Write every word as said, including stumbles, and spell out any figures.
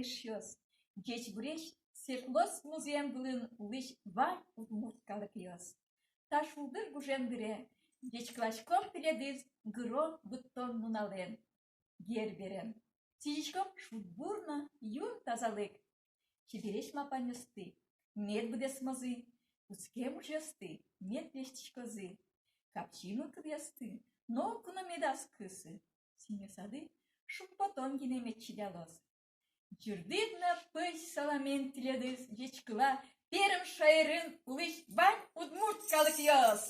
эшъёс, ӟечбуресь! Сэртлос музъем вылын улӥсь вань удмурт калыкъёс, та шулдыр гужем дыре ӟечкыласьком тӥледыз гыро быдтон нуналэн. Герберен сӥзиськом шудбур но юн тазалык. Чебересь малпанъёсты мед быдэсмозы, кутскем ужъёсты мед лэсьтӥськозы, капчи мылкыдъёсты нокуно медаз кысы. Семья сады шумпотон гинэ мед чилялоз. Ӟырдыт но пӧсь саламын тӥледыз ӟечкыла Пермь шаерын улӥсь вань удмурт калыкъёс!